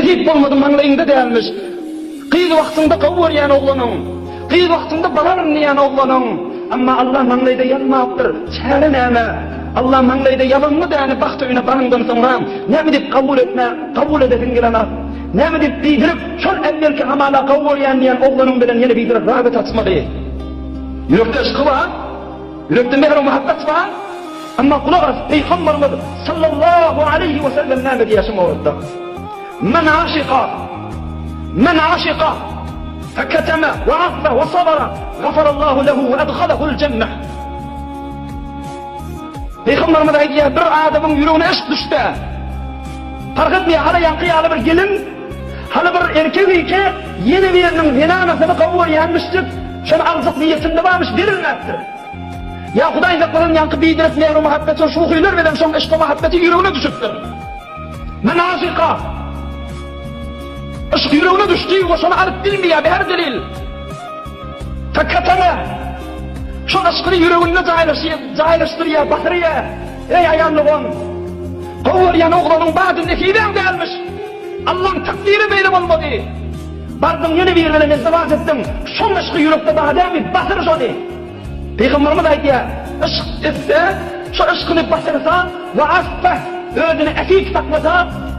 Nesip bolmady maňlaýyňda dälmiş. Gyz wagtyňda gowy görýän oglanyň, gyz wagtyňda bararyn diýýän oglanyň, emma Allah maňlaýda ýazmapdyr. Çäre näme? Allah maňlaýda ýazanly däni bagt öýüne baryňdan soňra näme diýip kabul etmä, kabul edesiň gelenok. Näme diýip biderek şol äwwelki hamala gowy görýän diýen oglanyň bilen ýene biderek rabyt açmaly. Ýürekde yşky bar. Ýürekde mähir-muhabbet bar. Emma gulak as, Pygamberimiz sallallahu aleýhi we sellem näme diýýär şu mowrutda? Men aşyka Men aşyka feketeme we affe we sabara gafarallahu lehu we edhalehul jenneh. Pygamberimiz aýdýar, bir adamyň ýüregine yşk düşse, parh etmeýär, hala ýaňky ýaly bir gelin, hala bir erkek eke ýene biriniň zenanasyny gowy görýänmişjik, şony aljak niýetinde barmyş, berilmäpdir. Ýa Hudaý saklasyn ýaňky biderek mähri-muhabbetçil şuhylar bilen şoň yşky-muhabbeti ýüregine düşüpdir. Men aşyka. Yşk ýüregine düşdi we şony alyp bilmeýär, her delil. Feketeme. Şol yşkyny ýüreginde jaýlaşýar, jaýlaşdyrýar, basyrýar. Eý aýal dogan! Gowy görýän oglanyň bady nesibäň dälmiş. Allaň takdyry beýle bolmady. Bardyň ýene biri bilen izdiwaç etdiň. Şoň yşky ýürekde bar dälmi? Basyr şony. Pygamberimiz aýdýar, Yşk etse, şo yşkyny basyrsa, we affeh, özüni äfif saklasa,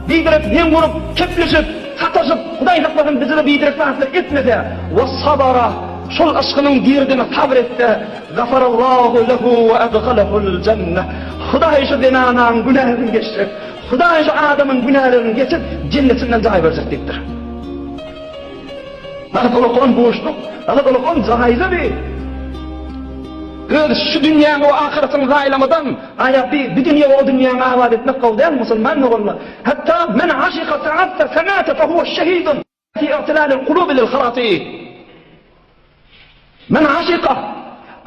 biderek heň urup, kepleşip, sataşyp, Hudaý saklasyn bizede biderek zatlar etmese, we sabara, şol yşkynyň derdine sabyr etse, gafarallahu lehu we edhalehul jenneh, Hudaý şu zenanaň günäsini geçjek, Hudaý şu adamyň günälerini geçip, jennetinden jaý berjek diýipdir. Nahal ulakan buşluk, nahal ulakan jaýza bi. Öz şu dünýäňi we ahyratyňy zaýalamadan, aýa bi, bi dünýe we o dünýäňi abat etmek gowy däl, musulman doganlar. Hatda men aşyka feaffe femate fehuwe şehidun fi i'tilalil kulubi lil harati. Men aşyka,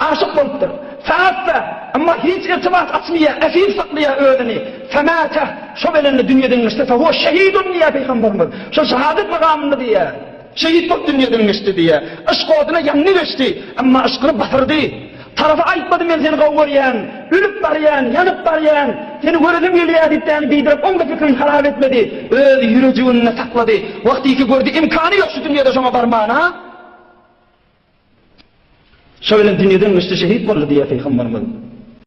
aşyk bolupdyr. Feaffe, emma hiç irtibat açmaýar, efif saklaýar özüni. Femate, şo belende dünýeden geçse, fehuwe şehidun diýýär Pygamberimiz. Şo şehadet magamynda diýýär. Şehit bolup dünýeden geçdi diýýär. Yşk oduna ýandy geçdi, emma yşkyny basyrdy. Tarapy aýtmady men seni gowy görýän, ölüp barýan, ýanyp barýan, seni göresim gelýär diýip däni biderek oň-da pikirini harap etmedi. Öz ýürejiginde saklady. Wagtyky gördi imkany ýok şu dünýede şoňa barmana. Şo bilen dünýeden göçdi şehit boldy diýýär Pygamberimiz.